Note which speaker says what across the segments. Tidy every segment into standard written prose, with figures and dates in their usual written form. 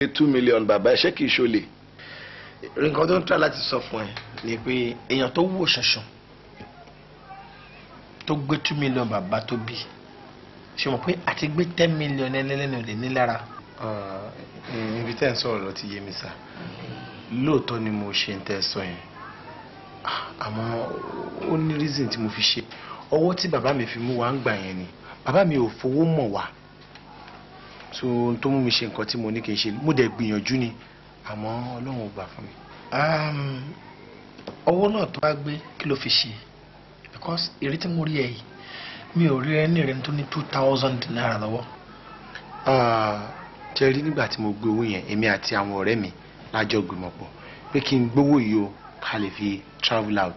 Speaker 1: 2 million bàbá ẹ, ṣé kìí ṣolè?
Speaker 2: Nǹkan tó ń try láti sọ fún ẹ ni pé èèyàn tó wò ṣanṣan tó gbé 2 million bàbá tó bí, ṣe mọ̀ pé àti gbé 10 million ẹlẹ́lẹ́nu lè ní lára.
Speaker 3: Ibi tẹ́ ń sọ̀rọ̀ lọ ti yé mi sá. Lóòótọ́ ni mo ṣe ń tẹ́ sọ yẹn, àmọ́ ó ní reason tí mo fi ṣe. Ọwọ́ tí bàbá mi fi mú wa ń gbà yẹn ni bàbá mi ò fowó mọ̀ wá, so ohun tó mú mi ṣe nǹkan tí mo ní kí n ṣe, mo dẹ̀ gbìyànjú ni, àmọ́ Ọlọ́run ò gbà fún mi.
Speaker 2: Owó náà tó bá gbé, kí ló fi ṣe? Because èrè tí mo rí ẹ yìí, mi ò rí ẹ ní ìrẹ́ni tó ní ₦2,000 lọ́wọ́.
Speaker 3: Ṣe rí, nígbà tí mo gbé owó yẹn, èmi àti àwọn ọ̀rẹ́ mi lájọ gbìmọ̀ pọ̀ pé kí n gbówó yìí o, ká lè fi travel out.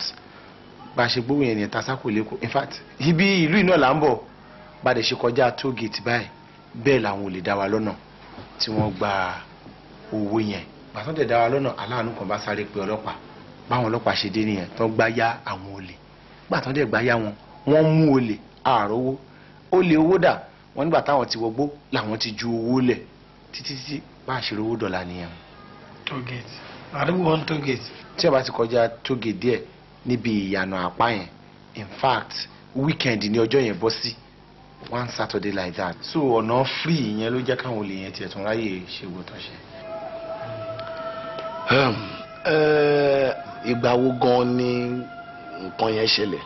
Speaker 3: Bá a ṣe gbówó yẹn ní tasákò lẹ́kọ̀ọ́. In fact, ibi ìlú iná là ń bọ̀. Bá a dẹ̀ ṣe kọjá toll gate báyìí, bẹ́ẹ̀ làwọn ò lè dá wa lọ́nà tí wọ́n gba owó yẹn. Bàtàn dẹ̀ dá wa lọ́nà, aláàánú kan bá sáré pe ọlọ́pàá. Báwọn ọlọ́pàá ṣe dé nìyẹn, tó gbá yá àwọn olè. Gbàtàn dẹ̀ gbá yá wọn, wọ́n mú olè àròwó olè. Owó dà? Wọ́n nígbà táwọn ti wọgbó làwọn ti ju owó lẹ̀ títí títí. Bá a ṣe rówó dọ̀là nìyẹn.
Speaker 2: Toll gate, àdúgbò wọn, toll gate.
Speaker 3: Tí a bá ti kọjá toll gate díẹ̀ níbi ìyànà àpá yẹn. In fact, weekend ní ọjọ́ yẹn bọ́ sí, one Saturday like that, so ọ̀nà free yẹn ló jẹ́ káwọn olè yẹn tiẹ̀ tún ráyè ṣe wo tán ṣe.
Speaker 1: Ìgbà wo gan ni nǹkan yẹn ṣẹlẹ̀?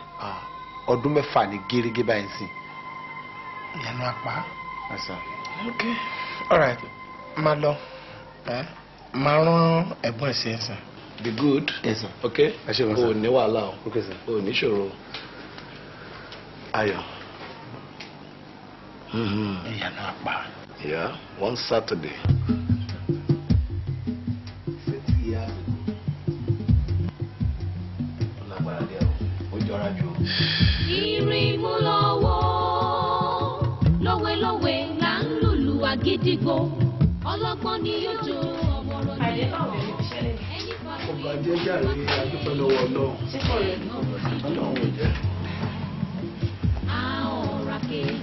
Speaker 3: Ọdún 6 ní gẹ́gẹ́ báyìí sí.
Speaker 2: Ìyànà àpá. Ok, alright, máa lọ, máa rán ẹ̀gbọ́n ẹ̀ sí ẹ̀ sìn.
Speaker 1: Be good.
Speaker 3: Yes, sir.
Speaker 1: Okay.
Speaker 3: Ẹ ṣé gan, sir.
Speaker 1: O ní wàhálà o.
Speaker 3: Okay, sir.
Speaker 1: O ní ṣòro. Ayọ̀.
Speaker 2: Ìyànà àpá.
Speaker 1: Yeah, one Saturday. 30 years ago. Ó lágbára díẹ̀ o, ó jọra jù o.
Speaker 4: Ìrìnmú lọ́wọ́ lówelówe là ń lùlù àgídìgbò, ọlọ́gbọ́n ni yóò jó ọmọrọ̀ ní ẹni bá
Speaker 1: Ọba jẹ́ jàre, adúpẹ́ lọ́wọ́ Ọlọ́run. Ọlọ́run ò jẹ́.
Speaker 4: A ọ̀rá kejì.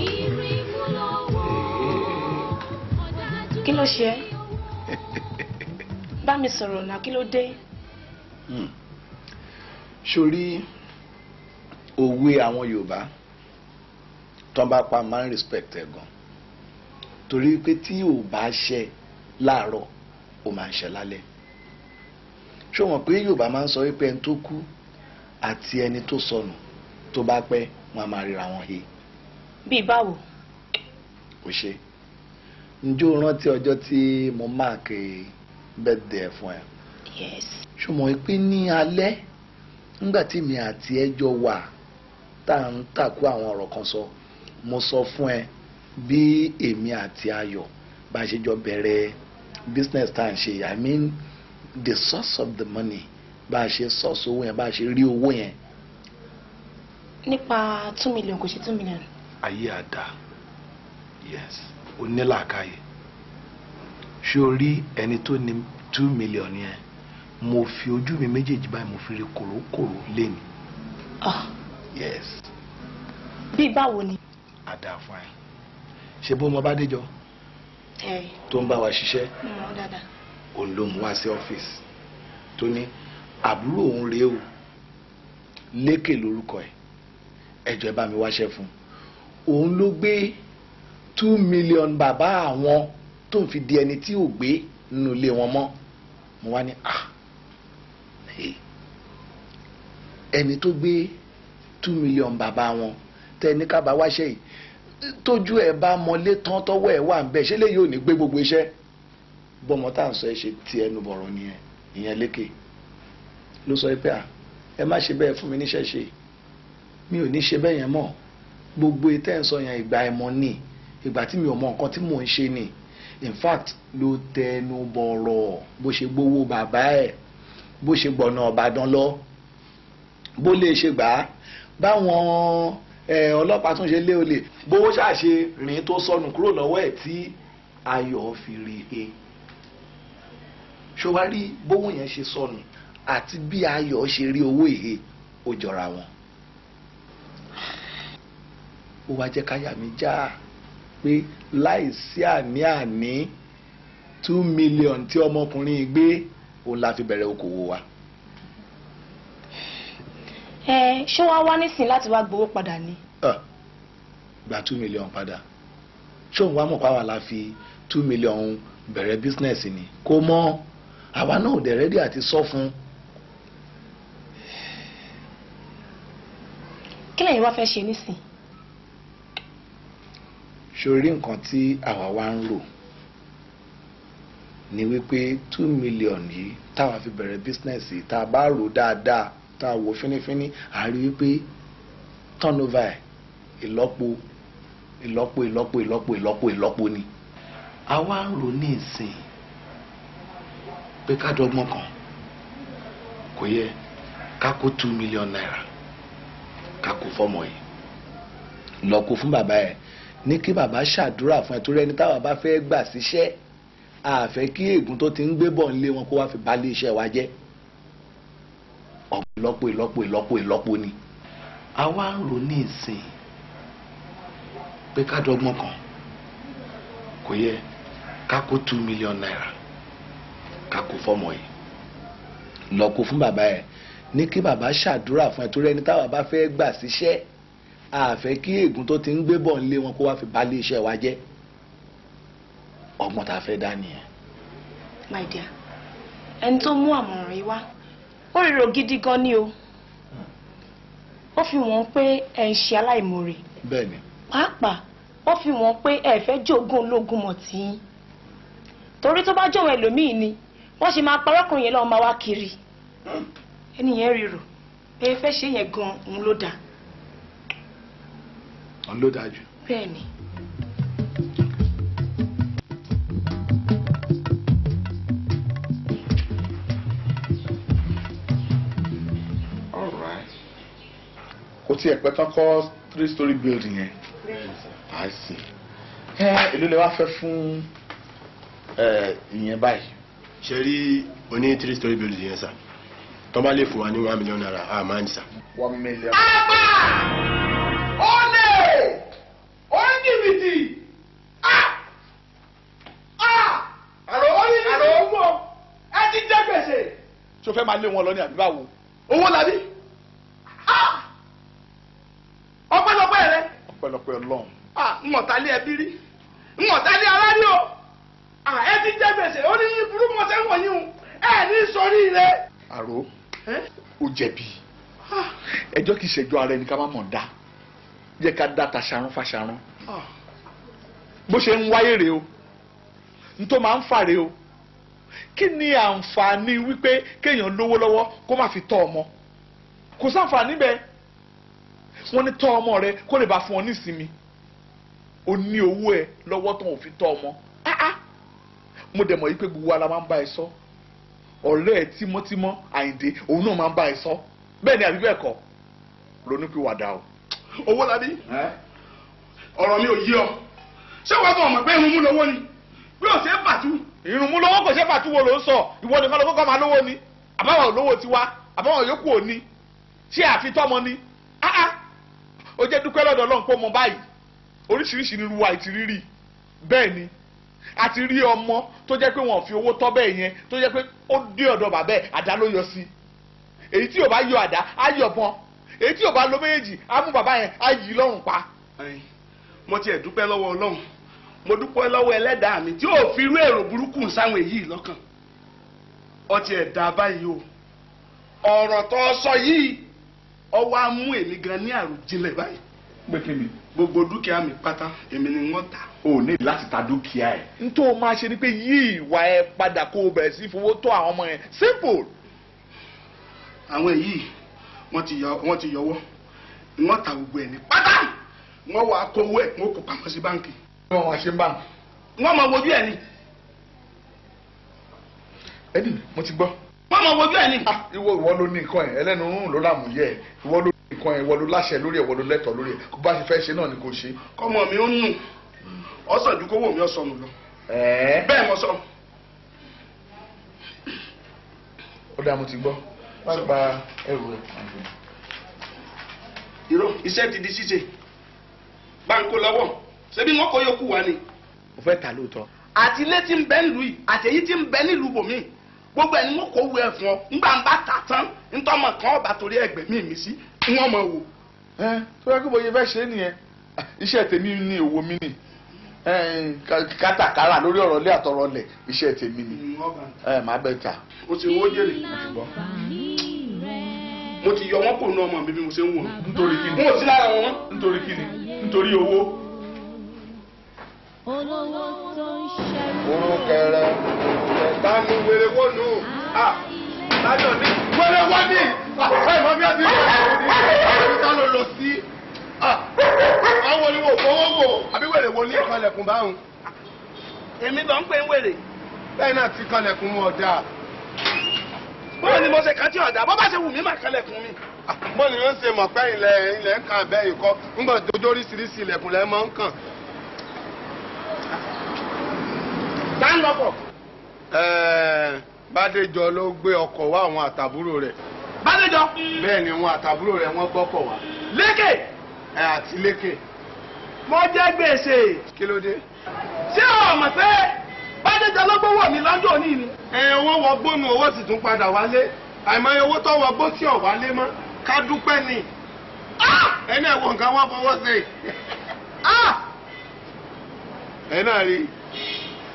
Speaker 4: Ìrìnmú lọ́wọ́ ọ̀dájú.
Speaker 5: Kí ló ṣe ẹ́? Bá mi sọ̀rọ̀ náà, kí ló dé?
Speaker 1: Sórí òwe àwọn Yorùbá tó ń bá pa, máa ń respect ẹ̀ gan, torí pé tí ò bá ṣẹ láàárọ̀, ó máa ń ṣẹ lálẹ́. Ṣé o mọ̀ pé Yorùbá máa ń sọ wípé ẹni tó kú àti ẹni tó sọnù, tó bá pẹ́, wọn a máa ríra wọn he?
Speaker 5: Bíi báwo?
Speaker 1: Kò ṣe. Ǹjẹ́ o rántí ọjọ́ tí mo mark birthday ẹ̀ fún ẹ?
Speaker 5: Yes.
Speaker 1: Ṣé o mọ̀ pé ní alẹ́, nígbà tí mi àti ẹ jọ wà, tá à ń tàkú àwọn ọ̀rọ̀ kan sọ, mo sọ fún ẹ bí èmi àti Ayọ̀ bá ṣe jọ bẹ̀rẹ̀ business tá à ń ṣe, I mean the source of the money, bá a ṣe source owó yẹn, bá a ṣe rí owó yẹn.
Speaker 5: Nípa 2 million, kò ṣe 2 million.
Speaker 1: Ayé àdá, yes, o ní làákàyè. Ṣé o rí ẹni tó ní 2 million yẹn? Mo fi ojú mi méjèèjì báyìí, mo fi rí kòrókòró léni.
Speaker 5: Ah.
Speaker 1: Yes.
Speaker 5: Bíi báwo ni?
Speaker 1: Àdá fún ẹ. Ṣe bó mo bá déjọ
Speaker 5: Ẹ.
Speaker 1: tó ń bá wa ṣiṣẹ́?
Speaker 5: Mo mọ̀ dáadáa.
Speaker 1: Òun ló mú wá sí ọ́fíìsì, tó ní àbúrò òun rèé o, Lékè lórúkọ ẹ̀, ẹjọ́ ẹ bá mi wáṣẹ́ fún un. Òun ló gbé 2 million bàbá àwọn tó ń fi di ẹni tí ò gbé nínú ilé wọn mọ́. Mo wá ní, ah, hey, ẹni tó gbé 2 million bàbá wọn tẹ ní kábàá wáṣẹ́ yìí, tójú ẹ̀ bá mọlé tán, tọwọ́ ẹ̀ wà ń bẹ̀, ṣé lè yóò ní gbé gbogbo iṣẹ́ bọ́mọ tá à ń sọ ẹ ṣe ti ẹnu bọ̀rọ̀ nìyẹn. Ìyẹn Lékè ló sọ pé, à, ẹ má ṣe bẹ́ẹ̀ fún mi níṣẹ́ ṣe, mi ò ní ṣe bẹ́ẹ̀ yẹn mọ́. Gbogbo ìtẹ́ ń sọ yẹn, ìgbà ẹ̀mọ́ ni, ìgbà tí mi ò mọ nǹkan tí mò ń ṣe ni. In fact, ló tẹnu bọ̀rọ̀ bó ṣe gbowó bàbá ẹ̀, bó ṣe gbọ̀nà Ìbàdàn lọ, bó lè ṣe gbà á, báwọn ọlọ́pàá tún ṣe lé olè, bówó ṣàṣe rìn tó sọnù kúrò lọ́wọ́ ẹ̀ tí Ayọ̀ fi rí e. Ṣọwárí bówó yẹn ṣe sọnù àti bí Ayọ̀ ṣe rí owó ìhe, ó jọra wọn. Ó wá jẹ́ káyà mi já pé láìsí àní-àní 2 million tí ọmọkùnrin gbé òun la fi bẹ̀rẹ̀ okòwò wa.
Speaker 5: Ẹ ṣé wàá wá nísìnyí láti wá gbowó padà ni.
Speaker 1: Gba 2 million padà, ṣé òun wá mọ̀ pàwọn la fi 2 million bẹ̀rẹ̀ bísínẹ́sì ni? Kò mọ̀, àwa náà ò dẹ̀ rẹ́dí àti sọ fún un.
Speaker 5: Kí lẹ̀yin wá fẹ́ ṣe nísìn?
Speaker 1: Ṣorí nǹkan tí àwa wá ń rò ni wípé 2 million yìí táwa fi bẹ̀rẹ̀ bísínẹ́sì, tá a bá rò dáadáa, tá a wò fínífíní, a rí wípé turnover ẹ̀ ìlọ́po ìlọ́po ìlọ́po ìlọ́po ìlọ́po ìlọ́po ni. Àwa ń rò ní ìsìn pé ká dọ́gbọ́n kan, kò yẹ ká kó 2 million naira ká kó fọ́mọ yìí lọ kó fún bàbá ẹ̀, ní kí bàbá ṣàdúrà fún ẹ, torí ẹni táwa bá fẹ́ gbà síṣẹ́, a fẹ́ kí ègún tó ti ń gbé bọ̀ nílé wọn kó wá fi bà lé iṣẹ́ wa jẹ́. Ìlọ́po ìlọ́po ìlọ́po ìlọ́po ni. Àwa ń rò ní ìsìn pé ká dọ́gbọ́n kan, kò yẹ ká kó 2 million naira ká kó fọ́mọ yìí lọ kó fún bàbá ẹ̀, ní kí bàbá ṣàdúrà fún ẹ, torí ẹni táwa bá fẹ́ gbà síṣẹ́, a fẹ́ kí ègún tó ti ń gbé bọ̀ nílé wọn kó wá fi bà lé iṣẹ́ wa jẹ́. Ọgbọ́n tá a fẹ́ dá nìyẹn.
Speaker 5: My dear, ẹni tó mú àmọ̀ràn yìí wá ó ríro gidi gan ni o. Ó fi wọ́n pé ẹ̀ ń ṣe aláìmoore.
Speaker 1: Bẹ́ẹ̀ni.
Speaker 5: Pàápàá ó fi wọ́n pé ẹ fẹ́ jogún ológun mọ̀ tí yín, torí tó bá jọ̀wọ́ ẹlòmíì ni wọ́n ṣe máa parọ́kùnrin yẹn lọ́wọ́ máa wá kiri. Ẹni yẹn ríro ẹ fẹ́ ṣe yẹn gan òun ló dáa.
Speaker 1: Òun ló dáa jù.
Speaker 5: Bẹ́ẹ̀ni.
Speaker 6: Kò tí ẹ pẹ́ tán kọ́ 3-story building yẹn. I see. Èló lẹ wá fẹ́ fún ìyẹn báyìí?
Speaker 3: Ṣe rí oní 3-story building yẹn sà, tó bá lè fún wa ní 1 million naira, a máa ń sà.
Speaker 6: 1 million.
Speaker 2: Àgbà! Olè! Oníjìbìtì!
Speaker 6: Àrò
Speaker 2: Oníjìbìtì owó! Ẹ ti jẹ gbèsè!
Speaker 6: Ṣé o fẹ́ máa lé wọn lọ ní àbí báwo?
Speaker 2: Owó làbí? Ọpẹ́lọpẹ́ rẹ.
Speaker 6: Ọpẹ́lọpẹ́ Ọlọ́run.
Speaker 2: N ò ta lé ẹbí rí, n ò ta lé ará rí o. Ẹ ti jẹ gbèsè, ó ní yín burú mọ́tẹ́ wọ̀nyí o, ẹ ní sọrí rẹ.
Speaker 6: Àrò, ó jẹ̀bi. Ẹjọ́ kìí ṣẹjọ́ ara ẹni ká má mọ̀ dá. Jẹ́ ká dá taṣarun fàṣarun. Bó ṣe ń wáyé rèé o, n tó máa ń fà rèé o. Kí ni àǹfààní wípé kéèyàn lówó lọ́wọ́ kó má fi tọ́ ọmọ? Kò sáǹfààní bẹ́ẹ̀. Wọ́n ní tọ́ ọmọ rẹ kó lè bá fún ọ nísinmi. O ní owó ẹ lọ́wọ́ tó ń fi tọ́ ọmọ. Mo dẹ̀ mọ̀ yí pé gbogbo wa la máa ń bá ẹ sọ. Ọ̀rẹ́ ẹ tímọ́tímọ́ Àyìndé òun náà máa ń bá ẹ sọ. Bẹ́ẹ̀ ni àbí bẹ́ẹ̀ kọ́? Ronúpìwàdà o.
Speaker 2: Owó labí, ọ̀rọ̀ mi ò yé ọ. Ṣé wàá bọ̀ ọmọ pé irun mú lọ́wọ́ ni? Bí o ṣe é pàtú.
Speaker 6: Irun mú lọ́wọ́ kò ṣe é pàtú wo ló ń sọ? Ìwọ nìkan ló kọ́kọ́ máa lówó ni. Àbáwọ̀ olówó tiwa, àbáwọ̀ yòókù ò ní. Ṣé àfitọ́mọ ni? Ó jẹ́ dúpẹ́ lọ́dọ̀ Ọlọ́run pé ó mọ báyìí. Oríṣiríṣi ni ruwa ìtì rírì. Bẹ́ẹ̀ ni, a ti rí ọmọ tó jẹ́ pé wọ́n fi owó tọ́ bẹ́ẹ̀ yẹn, tó jẹ́ pé ó dé ọ̀dọ̀ bàbá ẹ̀, àdá ló yọ sí. Èyí tí ò bá yọ àdá, á yọ bọ́n. Èyí tí ò bá lo méjèèjì, á mú bàbá yẹn, á yí lọ́rùn pa.
Speaker 2: Mo tiẹ̀ dúpẹ́ lọ́wọ́ Ọlọ́run, mo dúpẹ́ lọ́wọ́ ẹlẹ́dàá mi tí ò fi irú èrò burúkú sáwọn èyí lọ́kàn. Ọtí ẹ̀ dá báyìí o, ọ̀rọ̀ tó sọ yìí ọwọ́ á mú èmi gan ní àròjinlẹ̀ báyìí.
Speaker 6: Pé kí ni?
Speaker 2: Gbogbo dúkìá mi pátá èmi ni wọ́n tà.
Speaker 6: O ní láti ta dúkìá ẹ̀. N tó o máa ṣe ni pé yí ìwà ẹ padà kó o bẹ̀rẹ̀ sí fowó tọ́ àwọn ọmọ yẹn. Simple.
Speaker 2: Àwọn èyí wọ́n ti yọwọ́, wọ́n ta gbogbo ẹ̀ ní pátá, wọ́n wàá kówó ẹ̀ wọ́n kó pamọ́ sí báǹkì.
Speaker 6: Wọ́n máa ṣe ń báǹkì.
Speaker 2: Wọ́n máa wojú ẹ̀ ni.
Speaker 6: Ẹni mo ti gbọ́.
Speaker 2: Wọ́n máa wojú ẹ̀ ni.
Speaker 6: Ìwọ ló ní nǹkan ẹ̀, ẹlẹ́nu rúrùn ló làmúyẹ́ ẹ̀, ìwọ ló ní nǹkan ẹ̀, ìwọ ló láṣẹ lórí ẹ̀, ìwọ ló lẹ́tọ̀ọ́ lórí ẹ̀, kó bá ṣe fẹ́ ṣe náà ni kò ṣe.
Speaker 2: Kọ́mọ mi ó nù, ọ̀sán ju kówó mi ọ̀sán nù lọ. Bẹ́ẹ̀ mo sọ.
Speaker 6: Ó dáa, mo ti gbọ́. Wá gba ẹrù ẹ̀.
Speaker 2: Irọ́, iṣẹ́ ti di ṣíṣe. Báńkó lọ́wọ́ ṣebí wọn kò yókù wá ni.
Speaker 1: Mo fẹ́ ta lóòótọ́.
Speaker 2: Àti ilé tí ń bẹ nílùú yìí àti èyí tí ń bẹ nílùú bòmíì gbogbo ẹni wọn kò wú ẹ fún ọ ńgbà ń bá tà tán ntọ́mọ kan ọba torí ẹgbẹ̀mí mi sí wọn mọ̀ wò.
Speaker 6: Ẹ tó yẹ kó bóyá fẹ́ ṣe é nìyẹn, iṣẹ́ tèmi ni òwò mi ni kátàkárà lórí ọ̀rọ̀ ilé àtọ̀rọ̀ lẹ̀, iṣẹ́ tèmi ni màá bẹ ta.
Speaker 2: O ti wo jèrè. Mo ti yọ wọn kò nu ọmọ mi bí mo ṣe ń wò.
Speaker 6: Nítorí kí ni?
Speaker 2: N ò sí lára wọn.
Speaker 6: Nítorí kí ni? Nítorí owó.
Speaker 4: Olówó tó ń ṣẹrú.
Speaker 7: Orun kẹrẹ ta ni wèrè wọnú? Lájọ ní wèrè wọ́n ní. Ẹ mọ bí a ti rí ẹ̀rọ ta ló lọ sí. Àwọn oníwò fowó wò àbí wèrè wo ní ìkọlẹ̀kùn báwọn.
Speaker 2: Èmi ló ń pè ń wèrè.
Speaker 7: Bẹ́ẹ̀ náà ti kọlẹ̀kùn wọn ọ̀dà.
Speaker 2: Bóyá ni mo ṣe kàn tí ọ̀dà bó bá ṣe wù mí mà kọlẹ̀kùn mi.
Speaker 7: Bó ni wọ́n ṣe mọ̀ pé ilẹ̀ ń kàn bẹ́ẹ̀ ikọ́ ńgbọ̀n dojú oríṣiríṣi ilẹ̀kùn lẹ́ mọ́ ń kàn.
Speaker 2: Tá ń lọkọ̀.
Speaker 7: Bádéjọ ló gbé ọkọ̀ wá àwọn àtàbúrò rẹ̀.
Speaker 2: Bádéjọ.
Speaker 7: Bẹ́ẹ̀ ni àwọn àtàbúrò rẹ̀ wọ́n gbọ́kọ̀ wá.
Speaker 2: Lékè.
Speaker 7: Ẹ àti Lékè.
Speaker 2: Mo jẹ gbèsè.
Speaker 7: Kí ló dé?
Speaker 2: Ṣé o mọ̀ pé Bádéjọ ló gbówó mi lọ́jọ́ òní ni?
Speaker 7: Ẹ owó wọ gbónú owó sì tún padà wálé. Àìmọye owó tó wọ gbó tí ò wálé mọ́. Ká dúpẹ́ ni. Ẹni ẹ̀wọ̀n nǹkan wọ́n fọwọ́ sí. Ẹ náà rí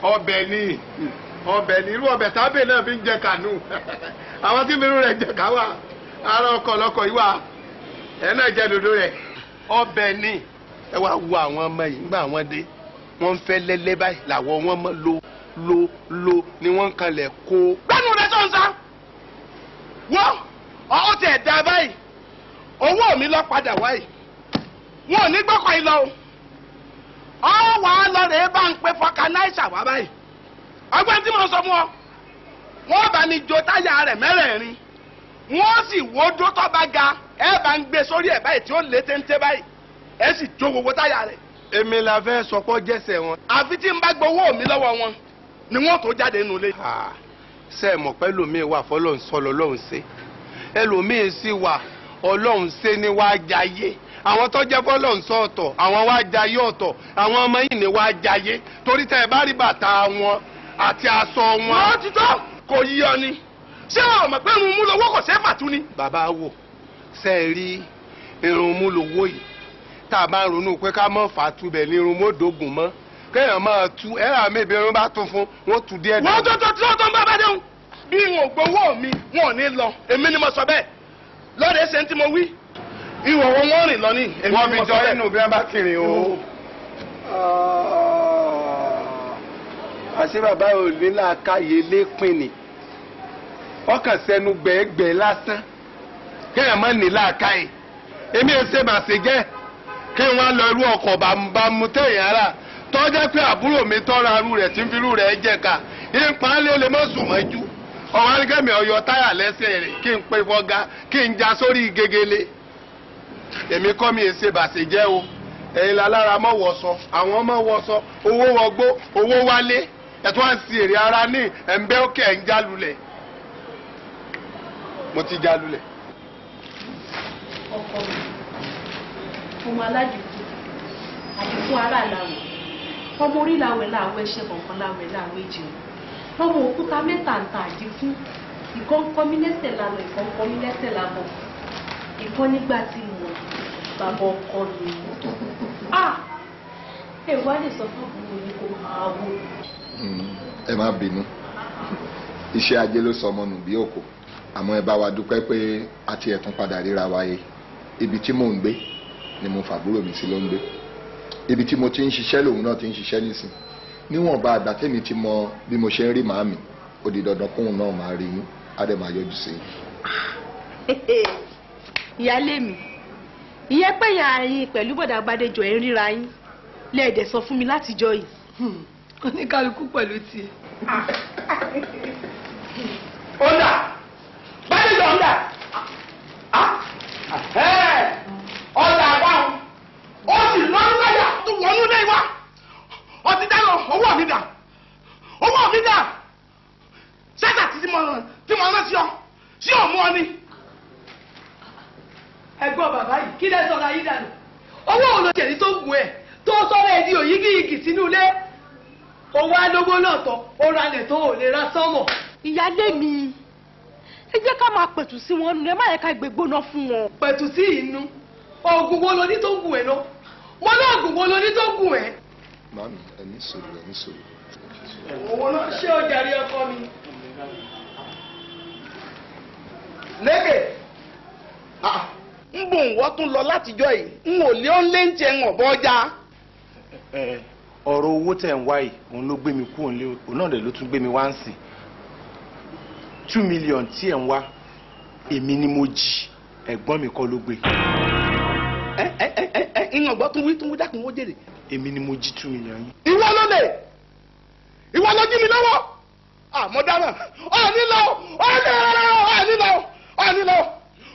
Speaker 7: ọbẹ̀ ni ọbẹ̀ ni irú ọbẹ̀ tábẹ̀ náà fi ń jẹ kànú. Àwọn tí mi rẹ̀ jẹ ká wà ara ọkọ̀ lọkọ̀ yìí wà. Ẹ náà jẹ dòdò rẹ̀. Ọbẹ̀ ni ẹ wá wo àwọn ọmọ yìí nígbà wọn dé wọ́n ń fẹ́ lẹ́lẹ́ báyìí làwọ̀ wọn mọ́ lo lo lo ni wọ́n ń kalẹ̀ kó.
Speaker 2: Gbẹ́nu rẹ sọ̀nsá wọ́n ọ̀ tẹ̀ dá báyìí owó mi lọ padà wáyìí wọn ò ní gbọ́kọ̀ yìí lọ o ọ wà á lọ rèé bá ń pe fọkànáìsà wá báyìí ọgbọ́n tí mo sọ fún ọ wọ́n bá mi jo táyà rẹ̀ mẹ́rẹ̀ẹ̀rin wọ́n sì wó dó tó bá ga ẹ bá ń gbé sórí ẹ̀ báyìí tí ó lé téńté báyìí ẹ sì jó gbogbo táyà rẹ̀.
Speaker 7: Èmi la fẹ́ sọpọ́ jẹ́sẹ̀ wọn.
Speaker 2: Àfi tí n bá gbowó mi lọ́wọ́ wọn ni wọ́n tó jáde nínú ilé.
Speaker 7: Ṣé ẹ mọ̀ pé ẹlòmíì wà fọlọ́run sọ lọ́lọ́run ṣe, ẹlòmíì sì wà ọlọ́run ṣe ni wàá jayé. Àwọn tó jẹ́ fọlọ́run sọ ọ̀tọ̀, àwọn wàá jayé ọ̀tọ̀, àwọn ọmọ yìí ni wàá jayé torí tẹ́ ẹ bá rí bàtà wọn àti aṣọ wọn.
Speaker 2: Wọ́n ti tọ́ kò yí ọ ni ṣé o mọ̀ pé irun mú lowó kò ṣeé fàtú ni.
Speaker 7: Bàbá wò ṣe é rí irun mú lowó yìí tá a bá ń ronú pé ká mọ̀ fàtú bẹ̀ ní irun mọ́dógùn mọ́ kéèyàn máa tú ẹ̀rọ àmì ìbí irun bá tún fún wọn tú díẹ̀
Speaker 2: wọ́n tó tó tó tó ń bá bá déhùn bí wọn ò gbowó mi wọn ò ní lọ èmi ni mo sọ bẹ́ẹ̀ lọ́dẹ̀ ṣe ń tí mo wí ìwọ̀ wọn wọ́n rìn lọ ní èmi
Speaker 7: wọ́n
Speaker 2: ni
Speaker 7: fi
Speaker 2: mo
Speaker 7: jọ
Speaker 2: sọ bẹ́ẹ̀.
Speaker 7: inú bí wọ́n bá ti rìn o. Àṣé bàbá ò ní làákàyè lépin ni ọkàn sẹnu gbẹ̀ẹ́gbẹ̀ẹ́ lásán kéèyàn má ní làákàyè èmi ò ṣe màṣe jẹ́ kí wọ́n lọ irú ọkọ̀ bàmúbàmú téèyàn rà tọ́jẹ́ pé àbúrò mi tọ́ra arú rẹ̀ tí ń fi irú rẹ̀ jẹ́ ká ìpa lé lè mọ́ sùn mọ́jú ọ̀wọ́n arígẹ́mi ọ̀yọ́ táyà lẹ́sẹ̀ rẹ̀ kí n pe fọ́gá kí n já sórí gegele èmi kọ́ mi èsè bàṣẹ jẹ́ o ẹ̀yin lálára mọ́ wọ̀sọ àwọn mọ́ wọ̀sọ owó wọgbó owó wálé ẹ̀tún á sì èrè ara ní ẹ̀ǹbẹ́ òkè ẹ̀ ń jálulẹ̀ mo ti jálulẹ̀.
Speaker 5: Ọkọ mi ọmọ aládìkú àdìkú ara làwẹ̀ ọmọ orí làwẹ̀ làwẹ̀ ẹsẹ̀ kọ̀ọ̀kan làwẹ̀ làwẹ̀ jẹun ọmọ òkúta mẹ́ta ń ta àdìkú ìkan ń kọ́ mí lẹ́sẹ̀ lálọ́ ìkan ń kọ́ mí lẹ́sẹ̀ lábọ̀ ìkan nígbà tí mo bàbá ọkọ mi ẹ wá lè sọ fún àbúrò yín kó máa wò.
Speaker 8: Ẹ má bínú, iṣẹ́ ajé ló sọ ọmọ nù bí òkò, àmọ́ ẹ bá wa dúpẹ́ pé a ti ẹ̀tún padà ríra wa yé. Ibi tí mò ń gbé ni mo fàbúrò mi sí ló ń gbé, ibi tí mo ti ń ṣiṣẹ́ lòun náà ti ń ṣiṣẹ́ nísìn. Níwọ̀nba àgbà tèmi ti mọ bí mo ṣe ń rí màámi, ó di dandan kóun náà máa rí yín, á dẹ̀ máa yọjú sí i.
Speaker 5: Ìyáálé mi, ìyẹn pé ìyá yín pẹ̀lú bọ̀dà Gbádéjọ ẹ̀ ń ríra yín lẹ́ẹ̀dẹ̀ sọ fún mi látijọ́ yìí.
Speaker 9: Oníkálukú pẹ̀lú tiẹ̀.
Speaker 2: Ọ̀dà Bádéjọ ń dà ọ̀dà àbáwọn ó sì lọ́dún láyà tó wọnú lé wa ọtí dáná owó mi dà owó mi dà ṣáṣà tí mo rán sí ọ sí òmù ọ ni.
Speaker 9: Ẹ̀gbọ́n bàbá yìí kí lẹ sọ̀rọ̀ ayé dànù Owó òun ló jẹ̀rí tó gùn ẹ̀ tó sọ̀rọ̀ ẹ̀ di òyígíyigì sínú ilé. Owó alógbó náà tán, ó ralẹ̀ tó ò lè ra sánmọ̀.
Speaker 10: Ìyáálé mi, ẹ jẹ́ ká máa pẹ̀tù sí wọn nù, ẹ má yẹ ká gbé gbóná fún wọn.
Speaker 9: Pẹ̀tù sí inú, oògùn wo lo ní tó gùn ẹ̀ náà? Mo ní oògùn wo lo ní tó gùn ẹ̀?
Speaker 8: Màmí, ẹ ní sùúrù, ẹ ní sùúrù.
Speaker 9: Owó náà ṣé o jàre ọkọ mi?
Speaker 2: Lékè, ń bò ń wọ́ tún lọ látijọ́ yìí, n ò lé ọ́n lé ń tiẹ̀ ń ọ̀bọ ọjà.
Speaker 3: Ọ̀rọ̀ owó tẹ̀ ń wá yìí, òun ló gbé mi kú, òun náà dẹ̀ ló tún gbé mi wá ń sìn. 2 million tí ẹ̀ ń wá, èmi ni mo jí, ẹ̀gbọ́n mi kọ́ ló gbé.
Speaker 2: Ẹ ìyàn gbọ́ tún wí dákun ó jèrè.
Speaker 3: Èmi ni mo jí 2 million yìí.
Speaker 2: Ìwọ ló lè, ìwọ ló jí mi lọ́wọ́. Àmọ́ dáná, ọ̀ọ́ni lọ, ọ̀ọ́ni lọ, ọ̀ọ́ni lọ,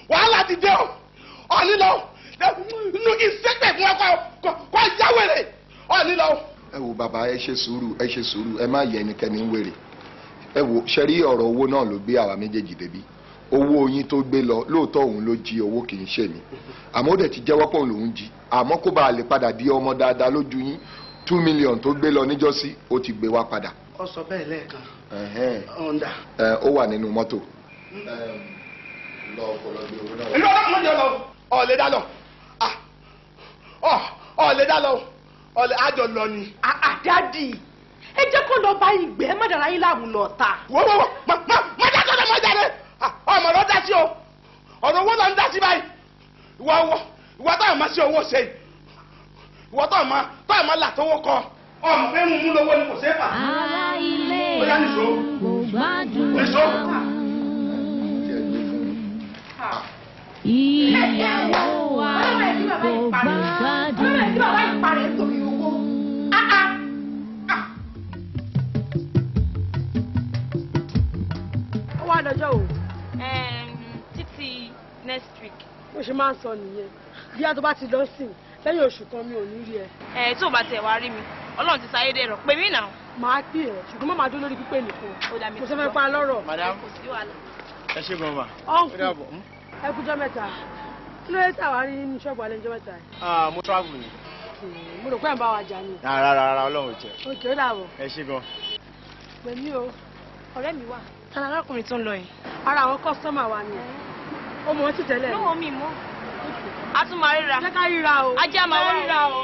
Speaker 2: wàhálà ti dé o, ọ̀ọ́ni lọ, nínú kí n sẹ́pẹ̀ fún ọkọ kọ́ yáwèrè, ọ̀ọ́ni lọ.
Speaker 8: Ẹ wo bàbá, ẹ ṣe sùúrù, ẹ ṣe sùúrù, ẹ má yẹ ẹnikẹ́ni ń wèrè. Ẹ wo, ṣe rí ọ̀rọ̀ owó náà ló gbé àwa méjèèjì débi. Owó yín tó gbé lọ, lóòótọ́ òun ló jí owó, kì í ṣe mi. Àmọ́ ó dẹ̀ ti jẹ́wọ́ pé òun lòún jí. Àmọ́ kó bá a lè padà di ọmọ dáadáa lójú yín, 2 million tó gbé lọ níjọ́sí, ó ti gbé wá padà.
Speaker 2: Ó sọ bẹ́ẹ̀ lẹ́ẹ̀kan. Ọ̀ǹda.
Speaker 8: Ó wà nínú mọ́tò. Lọ ọkọ̀ lọ gbé owó náà.
Speaker 2: Ìlú ọlọ́run jẹ́ lọ, ọ̀ lè dá lọ, ọ̀ lè dá lọ, ọ̀ lè àjọ lọ ni.
Speaker 10: Àdádì, ẹ jẹ́ kó lọ bá ìgbẹ́, ẹ má dàrá yín láàmú lọ ta.
Speaker 2: Wọ́n wọ́n má má dá sọ́dọ̀ má jáde, ọmọ lọ dá sí o, ọ̀rọ̀ owó lọ ń dá sí báyìí. Ìwọ owó, ìwọ táwọn máa ṣe owó ṣe, ìwọ táwọn máa là tówó kọ. Ọmọ pé mú lówó ni kò ṣeé fà.
Speaker 4: Ará ilé kò gbádùn ìyàwó wa kò gbádùn.
Speaker 9: Ó wá dọjọ́ o.
Speaker 5: Títí next week.
Speaker 9: Bó ṣe máa ń sọ nìyẹn, bí a tó bá ti lọ sí lẹ́yìn oṣù kan mi ò ní rí ẹ.
Speaker 5: Ẹ tó bá tẹ̀ wá rí mi, Ọlọ́run ti sáyé dẹ̀rọ̀ pè mí náà.
Speaker 9: Màá pè ẹ́, ṣùgbọ́n má máa dúró lórí pípé nìkan. Mo ṣe fẹ́ pa lọ́rọ̀.
Speaker 3: Madam,
Speaker 5: kò sí wàhálà.
Speaker 3: Ẹ ṣe gan ma.
Speaker 9: Ọ̀nkù, ẹ kújọ́ mẹ́ta. Kí ló dé tà wá rí nínú ṣọ́ọ̀bù alẹ́ níjọ́ mẹ́ta yìí?
Speaker 3: Mo travel ni.
Speaker 9: Mo rò pé ẹ̀ ń bá wa jà ni.
Speaker 3: Rárá rárá, Ọlọ́run ò jẹ́.
Speaker 9: Òkè ó dàbọ̀.
Speaker 3: Ẹ ṣe gan.
Speaker 9: Pè mí o.
Speaker 5: Ọ̀rẹ́ mi wà. Ta ni arákùnrin tó ń lọ yìí?
Speaker 9: Ara àwọn kọ́sítọ́mà wa ni. Ó mọ̀ ọ́n sì tẹ́lẹ̀.
Speaker 5: Lọ́wọ́ mi mọ́. A tún máa ríra.
Speaker 9: Jẹ́ ká ríra o.
Speaker 5: Ajá máa ríra o.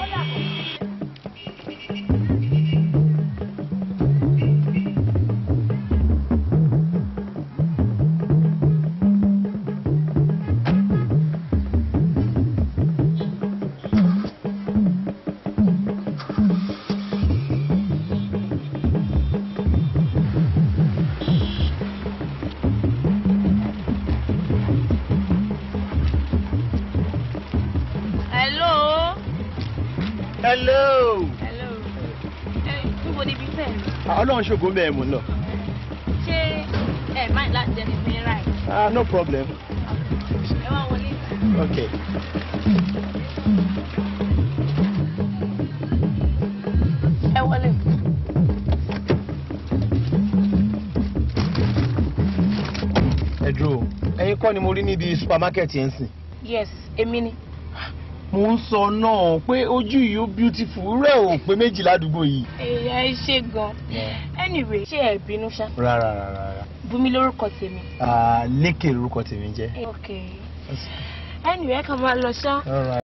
Speaker 3: Hello.
Speaker 5: Hello. Níbo ni ibi tẹ̀?
Speaker 3: Ọlọ́run ṣògo bẹ́ẹ̀ mò ń lọ.
Speaker 5: Ṣé ẹ máa láti jẹ́ fífi yín ráì?
Speaker 3: Ah, no problem.
Speaker 5: Ẹ wá wọlé.
Speaker 3: Okay.
Speaker 5: Ẹ wọlé.
Speaker 3: Ẹ dúró, ẹ̀yin kọ́ ni mo rí níbi supermarket yẹn sìn.
Speaker 5: Yes, èmi ni.
Speaker 3: Mo ń sọ náà pé ojú yìí ó beautiful rẹ̀ ò pé méjì ládùúgbò yìí.
Speaker 5: Èyà ẹ ṣe gan. Anyway, ṣé ẹ bínú ṣá?
Speaker 3: Rárá rárá rárá.
Speaker 5: Bùnmi lórúkọ tèmi.
Speaker 3: Lékè lórúkọ tèmi jẹ́.
Speaker 5: Okay. Anyway, ẹ kàn máa lọ ṣá.
Speaker 3: All right.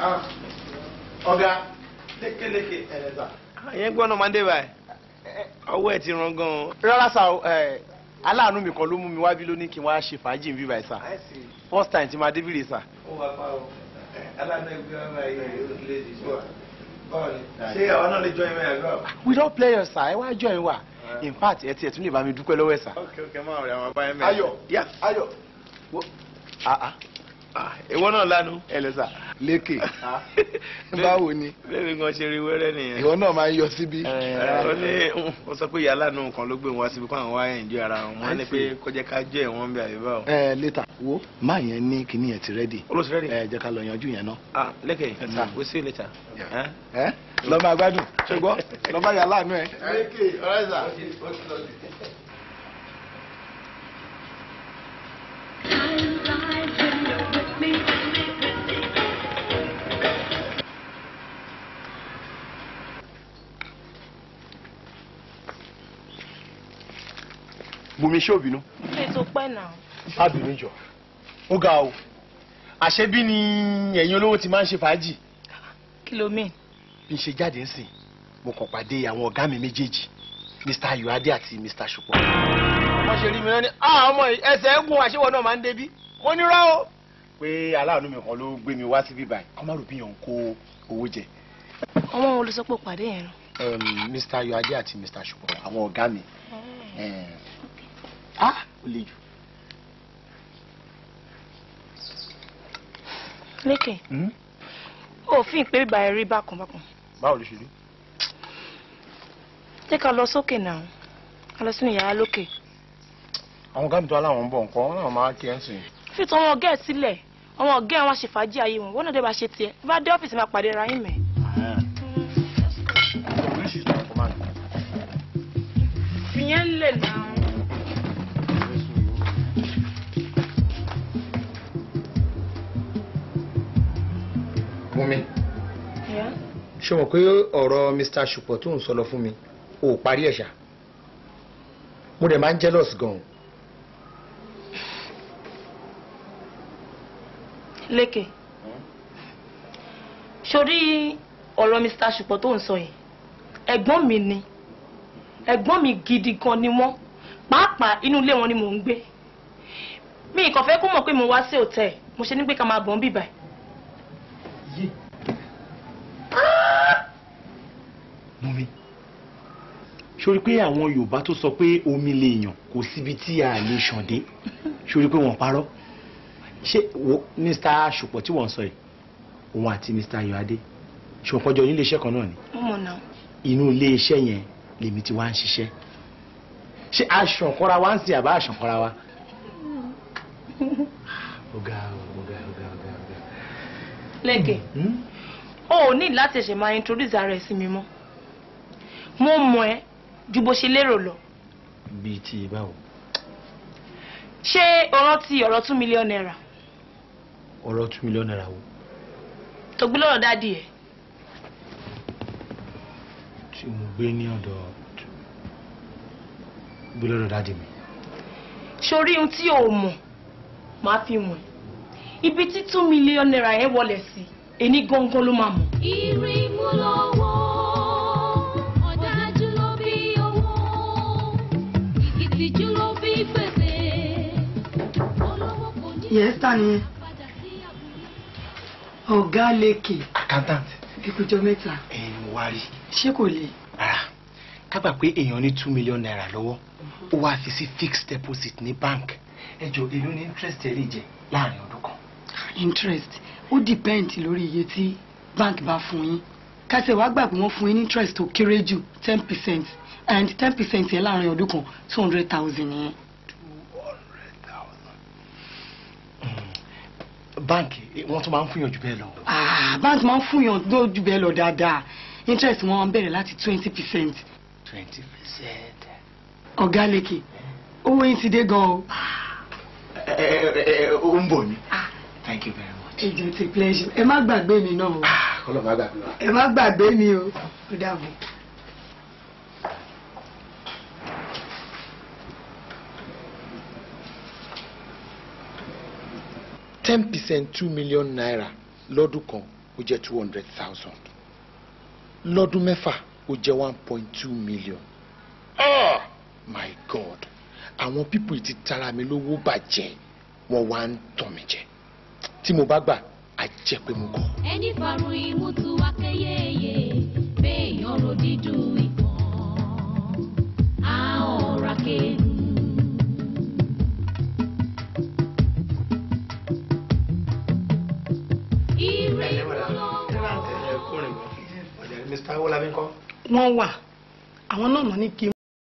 Speaker 3: Ọ̀gá lékeleke ẹ̀rẹ̀sà.
Speaker 11: Àyẹn gbọ́nà máa ń dé báyìí. Ọwọ́ ẹ̀ ti ràn gan-an.
Speaker 3: Rárá sá o, aláàánú mi kan ló mú mi wá bí lónìí kí n wá ṣe fàájì ń bí báyìí sá. First time tí máa débìrì sá.
Speaker 11: Ó wà pa o, aláàánú ẹgbẹ́ wa báyìí ó lè dì sí wa. Báwo ni? Ṣé àwọn náà lè join mi àgbà?
Speaker 3: Without players sá, ẹ wá join wa. In fact, ẹ tiẹ̀ tún lè bá mi dúpẹ́ lọ́wọ́ ẹ̀ sá.
Speaker 11: Ok ok, máa rẹ̀ àwọn abáyé mẹ́rin.
Speaker 6: Ayọ̀, Ayọ̀.
Speaker 11: Ìwọ náà lánàá.
Speaker 3: Ẹ lẹ sá.
Speaker 1: Lékè, báwo ni?
Speaker 11: Bẹ́ẹ̀ni gan ṣe rí wẹ́rẹ́ nìyẹn.
Speaker 1: Ìwọ náà máa ń yọ síbí.
Speaker 11: Ó ní ó sọ pé ìyá lánàá kan ló gbé wọn síbi kó àwọn wá ẹ̀ǹjọ́ ara wọn. Wọ́n ní pé kó jẹ́ ká jẹ́ ẹ̀wọ̀n bí àyè báwo.
Speaker 1: Ẹ later wo máa yẹn ní kinní yẹn ti ready.
Speaker 11: Olóòtú ready.
Speaker 1: Ẹ jẹ́ ká lọ yanjú yẹn náà.
Speaker 11: Ah, Lékè, we see you later.
Speaker 1: Ẹ lọ máa gbádùn ṣùgbọ́n lọ bá yà láàánú ẹ.
Speaker 11: Lékè, ọ̀rẹ́ sà.
Speaker 3: Bùnmi, ṣé ò bínú?
Speaker 5: Ètò pẹ́ náà.
Speaker 3: Má bínú jọ. Ó ga o. Àṣebí ni ẹ̀yin olówó ti máa ń ṣe fàájì.
Speaker 5: Kí ló mean?
Speaker 3: Bí n ṣe jáde ń sìn, mo kàn pàdé àwọn ọ̀gá mi méjèèjì, Mr. Ayọ̀adé àti Mr. Ṣùpọ̀.
Speaker 11: Wọ́n ṣe rí mi náà ní, ah ọmọ yìí ẹsẹ̀ ń gun àṣewọ̀ náà máa ń débí. Mo ní rọ́ o.
Speaker 3: Pé aláàánú mi kan ló gbé mi wá síbí báyìí, kọ́ má rò bí yàn ń kó owó jẹ.
Speaker 5: Àwọn wo ló sọ pé ó pàdé yẹn lọ?
Speaker 3: Mr. Ayọ̀adé àti Mr. Ṣùpọ̀, àwọn ọ̀gá mi. Ah, ó le jù.
Speaker 5: Lékè, òfin pé bíbá ẹ rí bákan bákan.
Speaker 3: Báwo ló ṣe rí?
Speaker 5: Jẹ́ ká lọ sókè náà, ká lọ sínú yàrá lókè.
Speaker 3: Àwọn ọ̀gá mi tó aláwọn ń bọ̀ nǹkan, wọn náà máa kí ẹ ń sìn.
Speaker 5: Fi tán àwọn ọ̀gá ẹ̀ sílẹ̀, àwọn ọ̀gá ẹ̀ wá ṣe fàájì ayé wọn, wọ́n náà dé bá ṣe tiẹ̀. Bí bá dé ọ́fíìsì máa pàdé ra yín mẹ́. Fìyẹn lè náà.
Speaker 3: Bùnmi, ṣé o mọ̀ pé ọ̀rọ̀ Mr. Ṣùpọ̀ tó ń sọ lọ fún mi, o ò parí ẹ̀ ṣá? Mo dẹ̀ máa ń jealous gan-an.
Speaker 5: Lékè, sórí ọ̀rọ̀ Mr. Ṣùpọ̀ tó ń sọ yìí, ẹ̀gbọ́n mi ni, ẹ̀gbọ́n mi gidi gan ni wọ́n, pàápàá inú ilé wọn ni mò ń gbé. Mi kàn fẹ́ kó mọ̀ pé mo wá sí hòtẹ́ẹ̀lì, mo ṣe ní pé ká máa bọ̀ ń bíbà.
Speaker 3: Bùnmi, sórí pé àwọn Yorùbá tó sọ pé omi lè yàn kò síbi tí a lè ṣàn dé, sórí pé wọ́n parọ́? Ṣé wo Mr. Ṣùpọ̀ tí wọ́n ń sọ yìí, òun àti Mr. Ayọ̀adé, ṣùgbọ́n kọjọ nílé iṣẹ́ kan náà ni?
Speaker 5: Mo mọ̀ náà.
Speaker 3: Inú ilé iṣẹ́ yẹn lèmi ti wá ń ṣiṣẹ́. Ṣé aṣànkọ́ra wa ń sìn àbá aṣànkọ́ra wa? Ọ̀gá ọ̀gá ọ̀gá ọ̀gá ọ̀gá.
Speaker 5: Lékè, o ò ní láti ṣe máa introduce ara ẹ sí mi mọ́. Mo mọ̀ ẹ́ ju bó ṣe lérò lọ.
Speaker 3: Bíi ti báwo?
Speaker 5: Ṣé o rántí ọ̀rọ̀ ₦2 million?
Speaker 3: Ọ̀rọ̀ ₦2 million wo?
Speaker 5: Tó gbé lọ́rọ̀ dádì ẹ̀.
Speaker 3: Tí mo gbé ní ọ̀dọ̀ gbé lọ́dọ̀ dádì mi.
Speaker 5: Sórí ohun tí o mọ̀ máa fi wọ̀n. Ibi tí ₦2 million yẹn wọlé sí, èní gangan ló máa mọ̀.
Speaker 4: Ìrìmú lọ́wọ́, ọ̀dájú ló bí owó, ìtìjú ló bí gbèsè. Olówó kò ní
Speaker 9: Yes, ta ni?
Speaker 4: padà sí àbúrò.
Speaker 9: Ọ̀gá Lékè.
Speaker 3: Accountant.
Speaker 9: Ìkújọ mẹ́ta.
Speaker 3: Ẹ̀yin mo wá rí.
Speaker 9: Ṣé kò le?
Speaker 3: Rárá, ká gbà pé èèyàn ní ₦2 million lọ́wọ́, ó wá fi sí fixed deposit ní bank. Ẹ jọ, èló ní interest ẹ lè jẹ láàrin ọdún kan?
Speaker 9: Interest ó depend lórí iye tí bank bá fún yín. Kásẹ̀ wá gbà pé wọ́n fún yín ní interest tó kéré jù 10%, and 10% yẹn láàrin ọdún kan, 200,000 yẹn.
Speaker 3: 200,000. Báǹkì wọ́n tún máa ń fúnyàn jù bẹ́ẹ̀ lọ.
Speaker 9: Ah, bank máa ń fún yàn lójú bẹ́ẹ̀ lọ dáadáa. Interest wọn máa ń bẹ̀rẹ̀ láti 20%.
Speaker 3: 20%.
Speaker 9: Ọ̀gá Lékè, owó yín ti dé gan o.
Speaker 3: Ẹ ó ń bọ̀ ni. Thank you very much.
Speaker 9: Ẹ jọ̀ọ́, it's a pleasure. Ẹ má gbàgbé mi náà o.
Speaker 3: Kọ́lọ̀ má gbàgbé wa.
Speaker 9: Ẹ má gbàgbé mi o. Ó dàbọ̀.
Speaker 3: 10% ₦2 million lọ́dún kan.
Speaker 1: ó jẹ́ 200,000. Lọ́dún 6 ó jẹ́ 1.2 million. Oh my God, àwọn people ti tara mi lówó bàjẹ́, wọ́n wá ń tàn mí jẹ. Tí mo bá gbà á jẹ́ pé mo kọ̀.
Speaker 4: Ẹni farun imú tu akéyéyé, béèyàn ro dídùn ìkan, a ò ra kéènù. Ire
Speaker 11: Mr. Awolabi ńkọ́?
Speaker 9: Wọ́n wà, àwọn náà mọ̀ ní kí